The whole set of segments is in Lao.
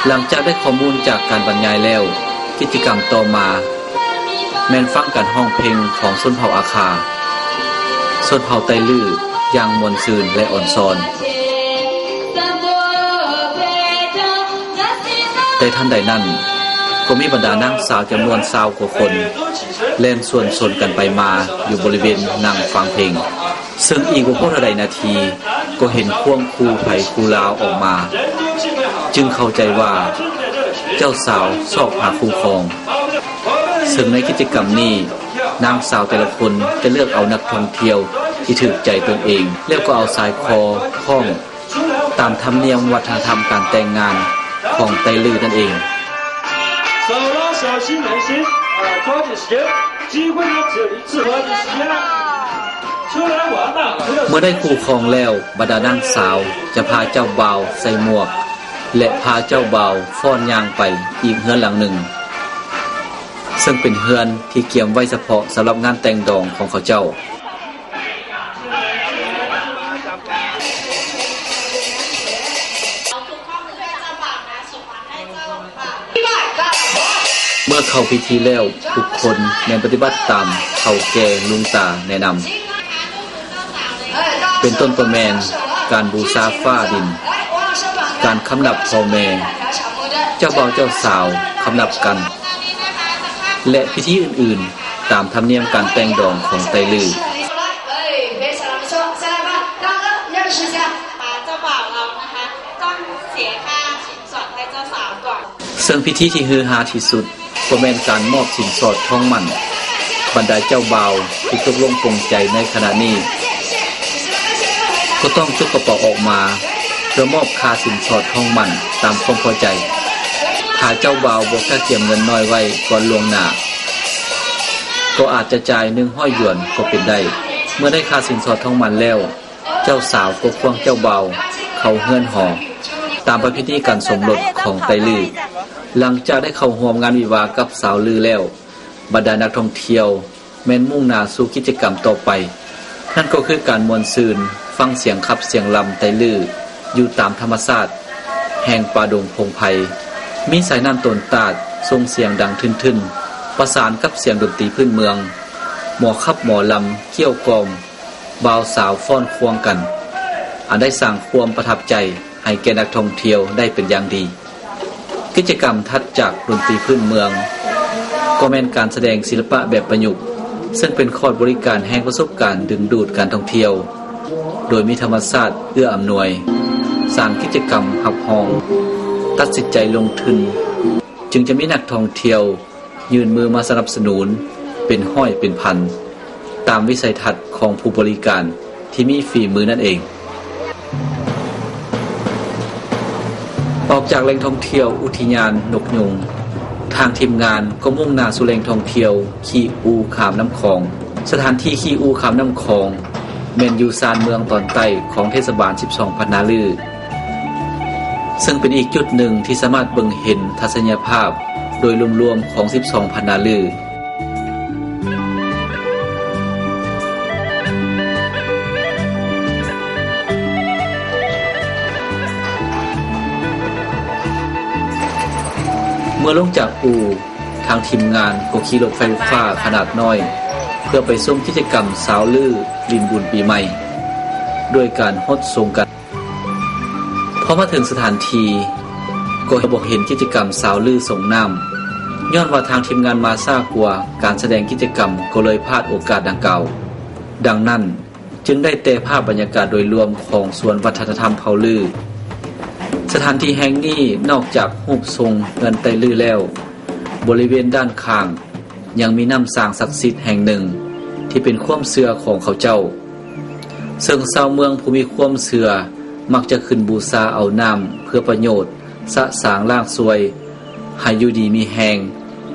ຫຼັງຈາກໄດ້ຂໍ້ມູນຈາກການບັນຍາຍແລ້ວ, ກິດຈະກຳຕໍ່ມາແມ່ນຟັງການຮ້ອງເພງຂອງຊົນເຜົ່າອາຄາ, ຊົນເຜົ່າໄຕລື້ ຢ່າງມ່ວນຊື່ນ ແລະ ອ່ອນຊອນ. ແຕ່ທັນໃດນັ້ນ, ກໍມີບັນດານາງສາວຈຳນວນຊາວກວ່າຄົນ ແລ່ນສວນຊົນກັນໄປມາຢູ່ບໍລິເວນນັ່ງຟັງເພງ. ເຊິ່ງອີກບໍ່ພໍເທົ່າໃດນາທີ ກໍເຫັນພວງຄູໄທຄູລາວອອກມາ, ຈຶ່ງເຂົ້າໃຈວ່າເຈົ້າສາວຊອກຫາຄູ່ຄອງ. ເຊິ່ງໃນກິດຈະກຳນີ້, ນາງສາວແຕ່ລະຄົນຈະເລືອກເອົານັກທ່ອງທ່ຽວທີ່ຖືກໃຈຕົນເອງ, ແລ້ວກໍເອົາສາຍຄໍຄ້ອງ ຕາມທຳນຽມວັດທະນະທຳການແຕ່ງງານຂອງໄຕລື້ນັ້ນເອງ. ເມື່ອໄດ້ຄູ່ຄອງແລ້ວ, ບັນດານາງສາວຈະພາເຈົ້າບ່າວໃສ່ໝວກ ແລະ ພາເຈົ້າບ່າວຟ້ອນຍ່າງໄປອີກເຮືອນຫຼັງໜຶ່ງ, ເຊິ່ງເປັນເຮືອນທີ່ກຽມໄວ້ສະເພາະສຳລັບງານແຕ່ງດອງຂອງເຂົາເຈົ້າ. ເມື່ອເຂົ້າພິທີແລ້ວ, ທຸກຄົນແມ່ນປະຕິບັດຕາມເຖົ້າແກ່ລຸງຕາແນະນຳ, ເປັນຕົ້ນກໍແມ່ນການບູຊາຟ້າດິນ, ການຄຳນັບພໍ່ແມ່, ເຈົ້າບ່າວເຈົ້າສາວຄຳນັບກັນ ແລະ ພິທີອື່ນໆ ຕາມທຳນຽມການແຕ່ງດອງຂອງໄຕລື້. ເຊິ່ງພິທີທີ່ຮືຮາທີ່ສຸດກໍແມ່ນການມອບສິນສອດທອງໝັ້ນ. ບັນດາເຈົ້າບ່າວທີ່ຕົກລົງປົງໃຈໃນຂະນະນີ້ ກໍຕ້ອງຈົກກະເປົາອອກມາ ເພື່ອມອບຄ່າສິນສອດທອງໝັ້ນຕາມຄວາມພໍໃຈ. ຖ້າເຈົ້າບ່າວບໍ່ກະກຽມເງິນນ້ອຍໄວ້ກ່ອນລ່ວງໜ້າ, ກໍອາດຈະຈ່າຍໜຶ່ງຮ້ອຍຢວນກໍເປັນໄດ້. ເມື່ອໄດ້ຄ່າສິນສອດທອງໝັ້ນແລ້ວ, ເຈົ້າສາວກໍຄວາງເຈົ້າບ່າວເຂົ້າເຮືອນຫໍ ຕາມປະເພນີການສົມລົດຂອງໄຕລື້. ຫຼັງຈາກໄດ້ເຂົ້າຮ່ວມງານວິວາກັບສາວລື້ແລ້ວ, ບັນດານັກທ່ອງທ່ຽວ ແມ່ນມຸ່ງໜ້າສູ່ກິດຈະກຳຕໍ່ໄປ, ນັ້ນກໍຄືການມ່ວນຊື່ນ ຟັງສຽງຂັບສຽງລຳໄຕລື້ຢູ່ຕາມທຳມະຊາດແຫ່ງປ່າດົງພົງໄພ, ມີສາຍນ້ຳໂຕນຕາດສົ່ງສຽງດັງທຶນໆ ປະສານກັບສຽງດົນຕີພື້ນເມືອງ, ໝໍຂັບໝໍລຳ, ກ້ຽວກ່ອມ, ບ່າວສາວຟ້ອນຄວາງກັນ, ອັນໄດ້ສ້າງຄວາມປະທັບໃຈໃຫ້ແກ່ນັກທ່ອງທ່ຽວໄດ້ເປັນຢ່າງດີ. ກິດຈະກຳຖັດຈາກດົນຕີພື້ນເມືອງ ກໍແມ່ນການສະແດງສິລະປະແບບປະຍຸກ, ເຊິ່ງເປັນຄອດບໍລິການແຫ່ງປະສົບການດຶງດູດການທ່ອງທ່ຽວ, ໂດຍມີທຳມະຊາດເອື້ອອຳນວຍ, ສ້າງກິດຈະກຳຮັບຮອງ, ຕັດສິນໃຈລົງທຶນ, ຈຶ່ງຈະມີນັກທ່ອງທ່ຽວ ຍື່ນມືມາສະໜັບສະໜູນເປັນຮ້ອຍເປັນພັນ ຕາມວິໄສທັດຂອງຜູ້ບໍລິການທີ່ມີຝີມືນັ້ນເອງ. ອອກຈາກແຫຼ່ງທ່ອງທ່ຽວອຸທິຍານນົກຍຸງ, ທາງທີມງານກໍມຸ່ງໜ້າສູ່ແຫຼ່ງທ່ອງທ່ຽວຂີ້ອູ້ຂ້າມນ້ຳຂອງ. ສະຖານທີ່ຂີ້ອູ້ຂ້າມນ້ຳຂອງ ແມ່ນຢູ່ຊານເມືອງຕອນໃຕ້ຂອງເທດສະບານສິບສອງພັນນາລື. ເຊິ່ງເປັນອີກຈຸດໜຶ່ງທີ່ສາມາດເບິ່ງເຫັນທັດສະນະຍະພາບໂດຍລວມໆຂອງສິບສອງພັນນາລື. ເມື່ອລົງຈາກອູ່, ທາງທີມງານກໍຂີ່ລົດໄຟຟ້າຂະໜາດນ້ອຍ ເພື່ອໄປຊົມກິດຈະກຳຊາວລືຫຼິ້ນບຸນປີໃໝ່ ດ້ວຍການຫົດສົງກັນ. ພໍມາເຖິງສະຖານທີ່ ກໍບໍ່ເຫັນກິດຈະກຳຊາວລືສົ່ງນ້ຳ, ຍ້ອນວ່າທາງທີມງານມາຊ້າກວ່າການສະແດງກິດຈະກຳ ກໍເລີຍພາດໂອກາດດັ່ງກ່າວ. ດັ່ງນັ້ນ, ຈຶ່ງໄດ້ແຕ່ພາບບັນຍາກາດໂດຍລວມຂອງສວນວັດທະນະທຳເຜົ່າລື. ສະຖານທີ່ແຫ່ງນີ້ ນອກຈາກຮູບຊົງເຮືອນໄຕລືແລ້ວ, ບໍລິເວນດ້ານຂ້າງ ຍັງມີນ້ຳສ້າງສັກສິດແຫ່ງໜຶ່ງທີ່ເປັນຄວາມເຊື່ອຂອງເຂົາເຈົ້າ, ເຊິ່ງຊາວເມືອງຜູ້ມີຄວາມເຊື່ອມັກຈະຂຶ້ນບູຊາເອົານ້ຳເພື່ອປະໂຫຍດ ສະສາງລ້າງຊ່ວຍ ໃຫ້ຢູ່ດີມີແຮງ,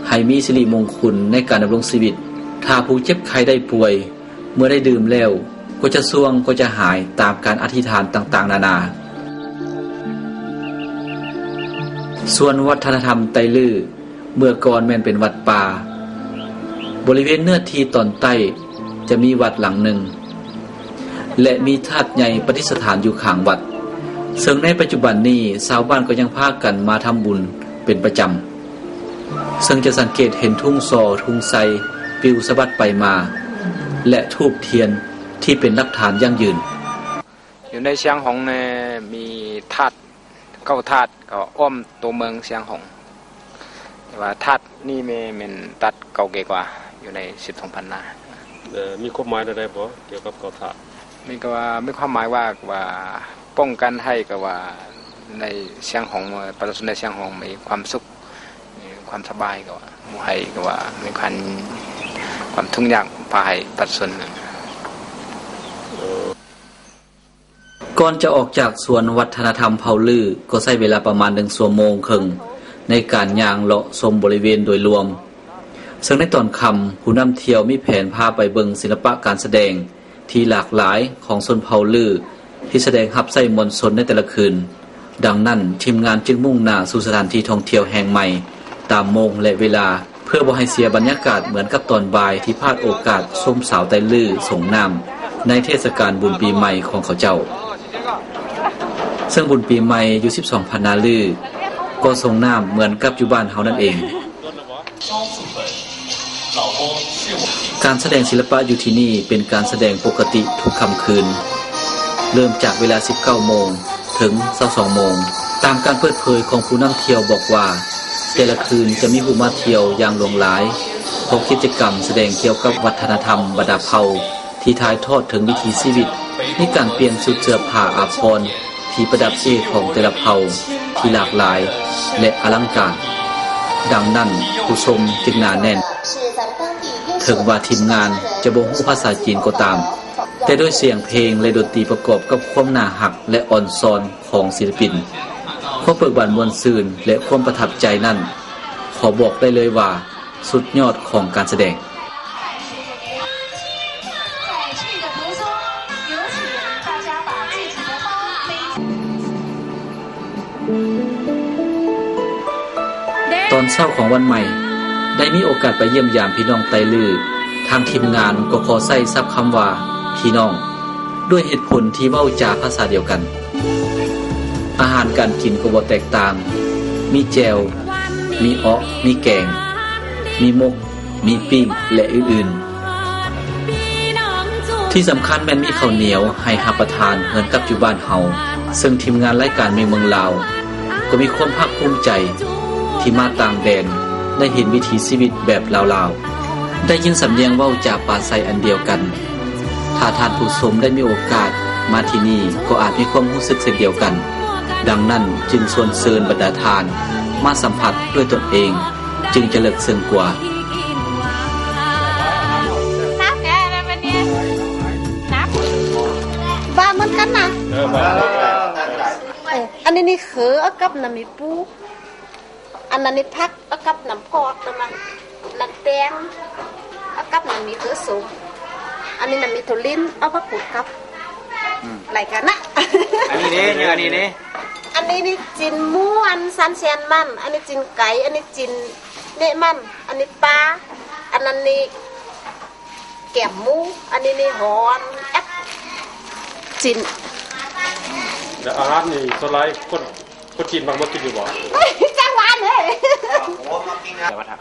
ໃຫ້ມີສິລິມົງຄຸນໃນການດຳລົງຊີວິດ. ຖ້າຜູ້ເຈັບໄຂ້ໄດ້ປ່ວຍ ເມື່ອໄດ້ດື່ມແລ້ວ ກໍຈະສ່ວງ ກໍຈະຫາຍຕາມການອະທິຖານຕ່າງໆນານາ. ສວນວັດທະນະທຳໄຕລື ເມື່ອກ່ອນແມ່ນເປັນວັດປ່າ. ບໍລິເວນເນື້ອທີ່ຕອນໃຕ້ຈະມີວັດຫຼັງໜຶ່ງ ແລະ ມີທາດໃຫຍ່ປະດິດສະຖານຢູ່ຂ້າງວັດ. ເຊິ່ງໃນປັດຈຸບັນນີ້ ຊາວບ້ານກໍຍັງພາກັນມາທຳບຸນເປັນປະຈຳ, ເຊິ່ງຈະສັງເກດເຫັນທຸງຊໍ ທຸງໄຊ ປິວສະບັດໄປມາ ແລະ ທູບທຽນທີ່ເປັນຫຼັກຖານຢັ້ງຢືນ. ຢູ່ໃນຊຽງຂອງນີ້ມີທາດ ເກົ້າທາດ ກໍອ້ອມຕົວເມືອງຊຽງຂອງ, ແຕ່ວ່າທາດນີ້ແມ່ນ ແມ່ນທາດເກົ່າແກ່ກວ່າ ຢູ່ໃນສິບສອງພັນນາ. ເອີ ມີຄວາມໝາຍແນວໃດບໍ່ ກ່ຽວກັບເກົ້າທາດ? ມີກໍວ່າ ມີຄວາມໝາຍວ່າ ວ່າປ້ອງກັນໃຫ້ ກໍວ່າໃນຊຽງຂອງ ປະຊາຊົນໃນຊຽງຂອງມີຄວາມສຸກ ມີຄວາມສະບາຍ ກໍວ່າບໍ່ໃຫ້ ກໍວ່າມີຄວາມ ຄວາມທຸກຍາກພາໃຫ້ປະຊາຊົນ. ກ່ອນຈະອອກຈາກສວນວັດທະນະທຳເຜົ່າລື້ ກໍໃຊ້ເວລາປະມານໜຶ່ງຊົ່ວໂມງເຄິ່ງ ໃນການຍ່າງເລາະຊົມບໍລິເວນໂດຍລວມ, ເຊິ່ງໃນຕອນຄ່ຳ ຜູ້ນຳທ່ຽວມີແຜນພາໄປເບິ່ງສິລະປະການສະແດງທີ່ຫຼາກຫຼາຍຂອງຊົນເຜົ່າລື້ ທີ່ສະແດງຮັບໃຊ້ມວນຊົນໃນແຕ່ລະຄືນ. ດັ່ງນັ້ນ, ທີມງານຈຶ່ງມຸ່ງໜ້າສູ່ສະຖານທີ່ທ່ອງທ່ຽວແຫ່ງໃໝ່ຕາມໂມງ ແລະ ເວລາ ເພື່ອບໍ່ໃຫ້ເສຍບັນຍາກາດເໝືອນກັບຕອນບ່າຍທີ່ພາດໂອກາດຊົມສາວໄຕລື້ສົ່ງນ້ຳໃນເທດສະການບຸນປີໃໝ່ຂອງເຂົາເຈົ້າ. ເຊິ່ງບຸນປີໃໝ່ຢູ່ສິບສອງພັນນາລື້ກໍສົ່ງນ້ຳເໝືອນກັບຢູ່ບ້ານເຮົານັ້ນເອງ. ການສະແດງສິລະປະຢູ່ທີ່ນີ້ເປັນການສະແດງປົກກະຕິທຸກຄ່ຳຄືນ, ເລີ່ມຈາກເວລາສິບເກົ້າໂມງເຖິງຊາວສອງໂມງ. ຕາມການເປີດເຜີຍຂອງຜູ້ນຳທ່ຽວບອກວ່າ, ແຕ່ລະຄືນຈະມີຜູ້ມາທ່ຽວຢ່າງຫຼວງຫຼາຍ ເພາະກິດຈະກຳສະແດງກ່ຽວກັບວັດທະນະທຳບັນດາເຜົ່າ ທີ່ຖ່າຍທອດເຖິງວິຖີຊີວິດ, ມີການປ່ຽນຊຸດເສື້ອຜ້າອາພອນທີ່ປະດັບເອຂອງແຕ່ລະເຜົ່າທີ່ຫຼາກຫຼາຍ ແລະ ອະລັງການ. ດັ່ງນັ້ນ, ຜູ້ຊົມຈຶ່ງໜາແໜ້ນ. ເຖິງວ່າທີມງານຈະບໍ່ຮູ້ພາສາຈີນກໍຕາມ, ແຕ່ດ້ວຍສຽງເພງ ແລະ ດົນຕີປະກອບກັບຄວາມໜ້າຮັກ ແລະ ອ່ອນຊອນຂອງສິລະປິນ, ຄວາມເບີກບານມ່ວນຊື່ນ ແລະ ຄວາມປະທັບໃຈນັ້ນ, ຂໍບອກໄດ້ເລີຍວ່າ ສຸດຍອດຂອງການສະແດງ. ຕອນເຊົ້າຂອງວັນໃໝ່ ໄດ້ມີໂອກາດໄປຢ້ຽມຢາມພີ່ນ້ອງໄຕລື້, ທາງທີມງານກໍຂໍໃຊ້ສັບຄຳວ່າ ພີ່ນ້ອງ ດ້ວຍເຫດຜົນທີ່ເວົ້າຈາພາສາດຽວກັນ. ອາຫານການກິນກໍບໍ່ແຕກຕ່າງ, ມີແຈ່ວ, ມີເອາະ, ມີແກງ, ມີໝົກ, ມີປີ້ງ ແລະ ອື່ນໆ. ທີ່ສຳຄັນແມ່ນມີເຂົ້າໜຽວໃຫ້ຮັບປະທານເໝືອນກັບຢູ່ບ້ານເຮົາ, ເຊິ່ງທີມງານລາຍການເມເມືອງລາວ ກໍມີຄວາມພາກພູມໃຈທີ່ມາຕ່າງແດນໄດ້ເຫັນວິຖີຊີວິດແບບລາວໆ, ໄດ້ຍິນສຳນຽງເວົ້າຈາປາໄຊອັນດຽວກັນ. ຖ້າທ່ານຜູ້ຊົມໄດ້ມີໂອກາດມາທີ່ນີ້ ກໍອາດມີຄວາມຮູ້ສຶກເຊັ່ນດຽວກັນ. ດັ່ງນັ້ນຈຶ່ງຊວນເຊີນບັນດາທ່ານມາສຳຜັດດ້ວຍຕົນເອງ ຈຶ່ງຈະເລິກເຊິ່ງກວ່າ. ວ່າເໝືອນກັນນະ. ເອີ ອັນນີ້ນີ້ເຂີເອົາກັບນ້ຳໝີ່ປູ. ອັນນັ້ນນີ້ຜັກເອົາກັບນ້ຳພອກ ອັນນັ້ນແຕງເອົາກັບນ້ຳໝີ່ເຂີສົ້ມ. ອັນນີ້ນ້ຳໝີ່ຖົ່ວລິ້ນ ເອົາຜັກກູດກັບ. ອືມ ຫຼາຍກັນນະ. ອັນນີ້ເດ້ ອັນນີ້ເດ້. ອັນນີ້ນີ້ຈີນໝູ ອັນຊານແຊນມັນ, ອັນນີ້ຈີນໄກ່, ອັນນີ້ຈີນເນະມັນ, ອັນນີ້ປາ, ອັນນັ້ນນີ້ແກມໝູ, ອັນນີ້ນີ້ຫອນແອັບຈີນ. ແລ້ວອາຫານນີ້ສ່ວນຫຼາຍຄົນ ຄົນຈີນມັກມາກິນຢູ່ບໍ່? ຈັກຫວານເອີຍ. ແຕ່ວ່າຖ້າ